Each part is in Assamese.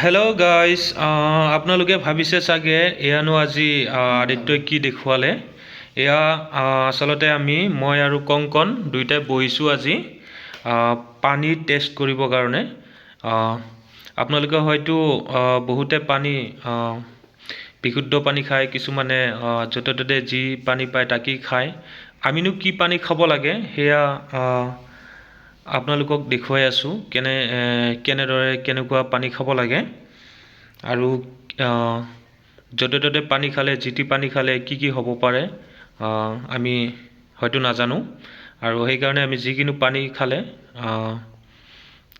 হেল্ল' গাইজ, আপোনালোকে ভাবিছে চাগে এয়ানো আজি আদিত্যই কি দেখুৱালে। এয়া আচলতে আমি, মই আৰু কংকন দুয়োটাই বহিছোঁ আজি পানী টেষ্ট কৰিবৰ কাৰণে। আপোনালোকে হয়তো বহুতে পানী বিশুদ্ধ পানী খায়, কিছুমানে য'তে ত'তে যি পানী পায় তাকেই খায়। আমিনো কি পানী খাব লাগে সেয়া আপোনালোকক দেখুৱাই আছোঁ, কেনেদৰে কেনেকুৱা পানী খাব লাগে আৰু য'তে ত'তে পানী খালে, যি টি পানী খালে কি কি হ'ব পাৰে আমি হয়তো নাজানো, আৰু সেইকাৰণে আমি যিকোনো পানী খালে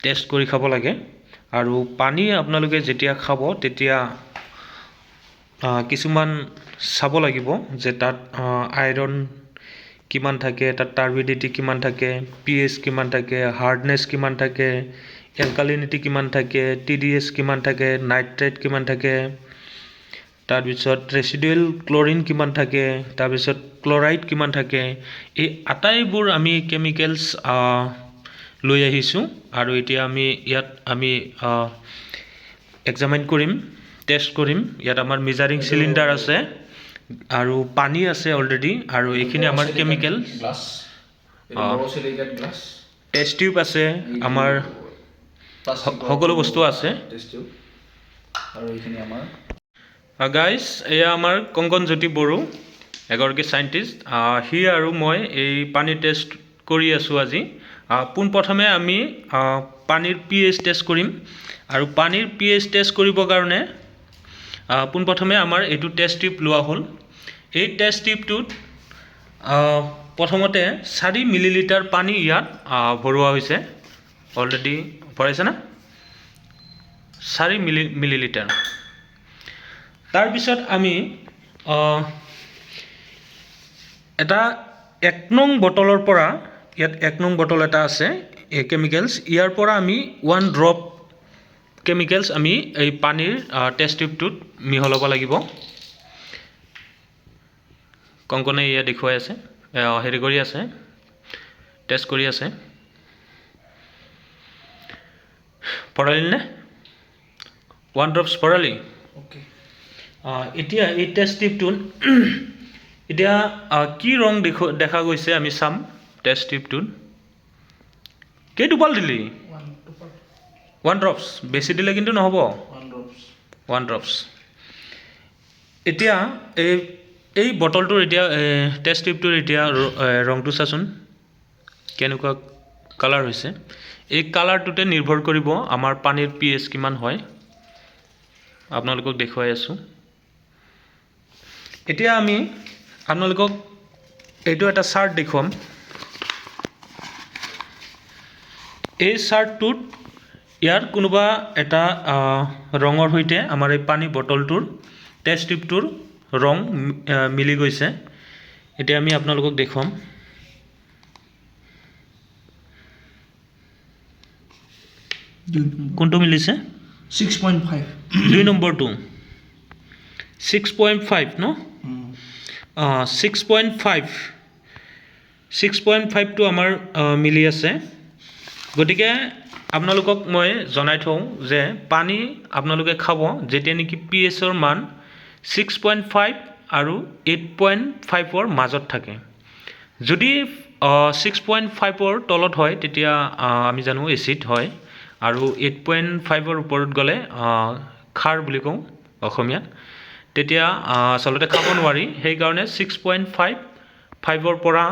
টেষ্ট কৰি খাব লাগে। আৰু পানী আপোনালোকে যেতিয়া খাব তেতিয়া কিছুমান চাব লাগিব যে তাত আইৰণ কিমান থাকে, তাত টাৰ্বিডিটি কিমান থাকে, পি এইচ কিমান থাকে, হাৰ্ডনেছ কিমান থাকে, এলকালিনিটি কিমান থাকে, টি ডি এছ কিমান থাকে, নাইট্ৰেট কিমান থাকে, তাৰপিছত ৰেচিডুৱেল ক্লৰিন কিমান থাকে, তাৰপিছত ক্লৰাইড কিমান থাকে। এই আটাইবোৰ আমি কেমিকেলছ লৈ আহিছোঁ আৰু এতিয়া আমি ইয়াত আমি এক্সামাইন কৰিম, টেষ্ট কৰিম। ইয়াত আমাৰ মেজাৰিং চিলিণ্ডাৰ আছে আৰু পানী আছে অলৰেডি, আৰু এইখিনি আমাৰ কেমিকেল টেষ্ট টিউব আছে, আমাৰ সকলো বস্তু আছে। গাইজ, এয়া আমাৰ কংকন জ্যোতি বড়ো, এগৰাকী চাইণ্টিষ্ট। সি আৰু মই এই পানী টেষ্ট কৰি আছোঁ আজি। পোনপ্ৰথমে আমি পানীৰ পি এইচ টেষ্ট কৰিম, আৰু পানীৰ পি এইচ টেষ্ট কৰিবৰ কাৰণে পোনপ্ৰথমে আমাৰ এইটো টেষ্ট টিউব লোৱা হ'ল। এই টেষ্ট টিউবটোত প্ৰথমতে 4 মিলিলিটাৰ পানী ইয়াত ভৰোৱা হৈছে। অলৰেডি ভৰাইছে না? 4 মিলিলিটাৰ। তাৰপিছত আমি এটা 1 নং বটলৰ পৰা, ইয়াত 1 নং বটল এটা আছে এই কেমিকেলছ, ইয়াৰ পৰা আমি 1 ড্ৰপ কেমিকেলছ আমি এই পানীৰ টেষ্ট টিউবটোত মিহলাব লাগিব। কংকনে এয়া দেখুৱাই আছে, হেৰি কৰি আছে, টেষ্ট কৰি আছে। ভৰালি নে? 1 ড্ৰপছ ভৰালি? এতিয়া এই টেষ্ট টিউবটোত এতিয়া কি ৰং দেখা গৈছে আমি চাম। টেষ্ট টিউবটোত কেইটোপাল দিলি? 1 ড্ৰপছ। বেছি দিলে কিন্তু নহ'ব। 1 ড্ৰপছ। এতিয়া এই বটলটোৰ এতিয়া টেষ্ট টিউবটোৰ এতিয়া ৰংটো চাচোন কেনেকুৱা কালাৰ হৈছে। এই কালাৰটোতে নিৰ্ভৰ কৰিব আমাৰ পানীৰ পি এইচ কিমান হয়। আপোনালোকক দেখুৱাই আছোঁ। এতিয়া আমি আপোনালোকক এইটো এটা চাৰ্ট দেখুৱাম। এই চাৰ্টটোত ইয়াৰ কোনোবা এটা ৰঙৰ সৈতে আমাৰ এই পানী বটলটোৰ টেষ্ট টিউবটোৰ ৰং মিলি গৈছে। এতিয়া আমি আপোনালোকক দেখুৱাম। কোনটো মিলিছে? 6.5। 2 নম্বৰটো 6.5 ন? 6.5, 6.5টো আমাৰ মিলি আছে। গতিকে আপোনালোকক মই জনাই থওঁ যে পানী আপোনালোকে খাব যেতিয়া নেকি পি এইচৰ মান 6.5 আৰু 8.5ৰ মাজত থাকে। যদি 6.5ৰ তলত হয় তেতিয়া আমি জানো এচিড হয়, আৰু 8.5ৰ ওপৰত গ'লে খাৰ বুলি কওঁ অসমীয়াত, তেতিয়া আচলতে খাব নোৱাৰি। সেইকাৰণে 6.5ৰ পৰা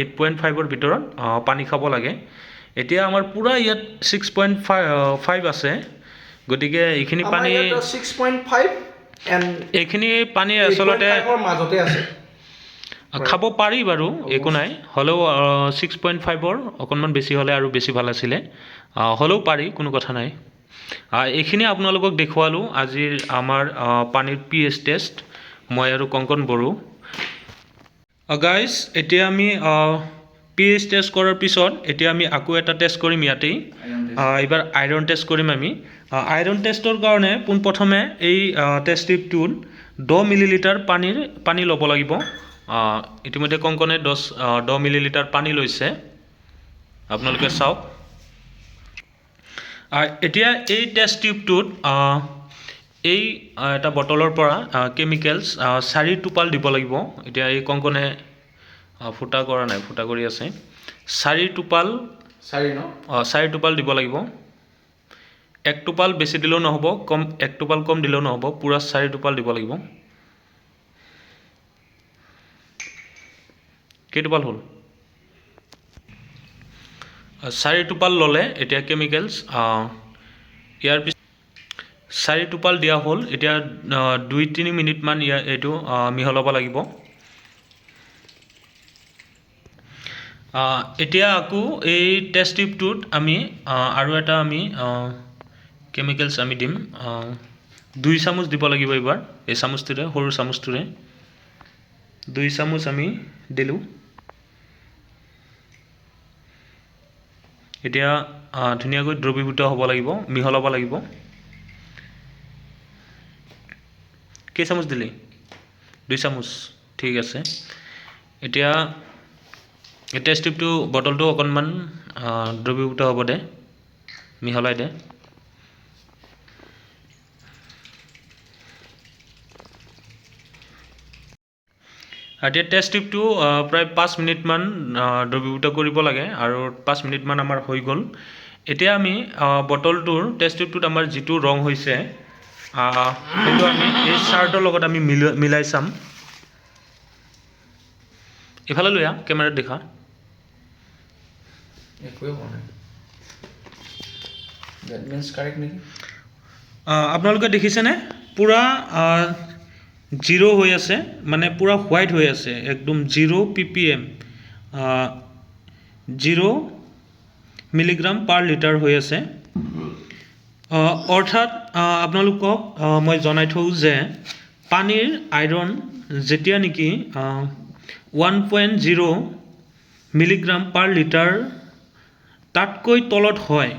8.5ৰ ভিতৰত পানী খাব লাগে। এতিয়া আমাৰ পূৰা ইয়াত 6.5 আছে, গতিকে এইখিনি পানী 6.5 এইখিনি পানী আচলতে মাজতে আছে, খাব পাৰি বাৰু, একো নাই। হ'লেও 6.5ৰ অকণমান বেছি হ'লে আৰু বেছি ভাল আছিলে, হ'লেও পাৰি, কোনো কথা নাই। এইখিনি আপোনালোকক দেখুৱালোঁ আজিৰ আমাৰ পানীৰ পি এইচ টেষ্ট, মই আৰু কংকন বড়ো। গাইজ, এতিয়া আমি পি এইচ টেষ্ট কৰাৰ পিছত এতিয়া আমি আকৌ এটা টেষ্ট কৰিম ইয়াতেই। এইবাৰ আইৰণ টেষ্ট কৰিম আমি। আইৰণ টেষ্টৰ কাৰণে পোনপ্ৰথমে এই টেষ্ট টিউবটোত 10 মিলিলিটাৰ পানী ল'ব লাগিব। ইতিমধ্যে কংকনে 10 মিলিলিটাৰ পানী লৈছে, আপোনালোকে চাওক। এতিয়া এই টেষ্ট টিউবটোত এই এটা বটলৰ পৰা কেমিকেলছ 4 টোপাল দিব লাগিব। এতিয়া এই কংকনে ফুটা কৰা নাই, ফুটা কৰি আছে। 4 টোপাল। চাৰি ন? 4 টোপাল দিব লাগিব। এক টোপাল বেছি দিলেও নহ'ব, কম এক টোপাল কম দিলেও নহ'ব, পূৰা 4 টোপাল দিব লাগিব। কেইটোপাল হ'ল? 4 টোপাল ল'লে। এতিয়া কেমিকেলছ ইয়াৰ পিছত 4 টোপাল দিয়া হ'ল। এতিয়া 2-3 মিনিটমান ইয়াৰ এইটো মিহলাব লাগিব। এতিয়া আকৌ এই টেষ্ট টিউবটোত আমি আৰু এটা আমি কেমিকেলছ আমি দিম। 2 চামুচ দিব লাগিব এইবাৰ। এই চামুচটোৰে, সৰু চামুচটোৰে 2 চামুচ আমি দিলোঁ। এতিয়া ধুনীয়াকৈ দ্ৰৱীভূত হ'ব লাগিব, মিহলাব লাগিব। কেই চামুচ দিলি? 2 চামুচ, ঠিক আছে। এতিয়া টেষ্ট টিউবটো, বটলটো অকণমান দ্ৰৱীভূত হ'ব দে, মিহলাই দে। এতিয়া টেষ্ট টিউবটো প্ৰায় 5 মিনিটমান দ্ৰৱীভূত কৰিব লাগে আৰু 5 মিনিটমান আমাৰ হৈ গ'ল। এতিয়া আমি বটলটোৰ, টেষ্ট টিউবটোত আমাৰ যিটো ৰং হৈছে, সেইটো আমি এই চাৰ্টৰ লগত আমি মিলাই চাম। ইফালে লৈ আহ, কেমেৰাত দেখা। একোৱে হোৱা নাই। That means correct নেকি? আপোনালোকে দেখিছেনে? পূৰা জিৰ' হৈ আছে, মানে পূৰা হোৱাইট হৈ আছে একদম। 0 ppm, 0 milligram per litre হৈ আছে। অৰ্থাৎ আপোনালোকক মই জনাই থওঁ যে পানীৰ আইৰণ যেতিয়া নেকি 1.0 milligram per litre তাতকৈ তলত হয়,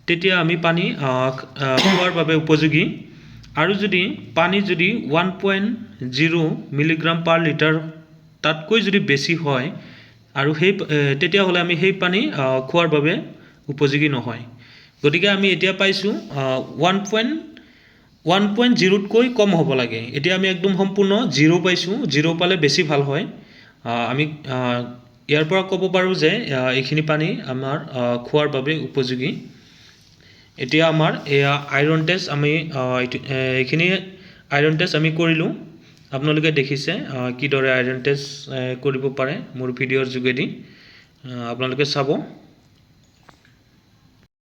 তেতিয়া আমি পানী খোৱাৰ বাবে উপযোগী আৰু যদি পানী যদি 1.0 milligram per litre তাতকৈ যদি বেছি হয় আৰু সেই তেতিয়াহ'লে আমি সেই পানী খোৱাৰ বাবে উপযোগী নহয়। গতিকে আমি এতিয়া পাইছোঁ 1.0তকৈ কম হ'ব লাগে। এতিয়া আমি একদম সম্পূৰ্ণ জিৰ' পাইছোঁ। জিৰ' পালে বেছি ভাল হয়। আমি ইয়াৰ পৰা ক'ব পাৰোঁ যে এইখিনি পানী আমাৰ খোৱাৰ বাবে উপযোগী। এতিয়া আমাৰ এয়া আইৰণ টেষ্ট আমি এইখিনি আইৰণ টেষ্ট আমি কৰিলোঁ। আপোনালোকে দেখিছে কিদৰে আইৰণ টেষ্ট কৰিব পাৰে মোৰ ভিডিঅ'ৰ যোগেদি। আপোনালোকে চাব।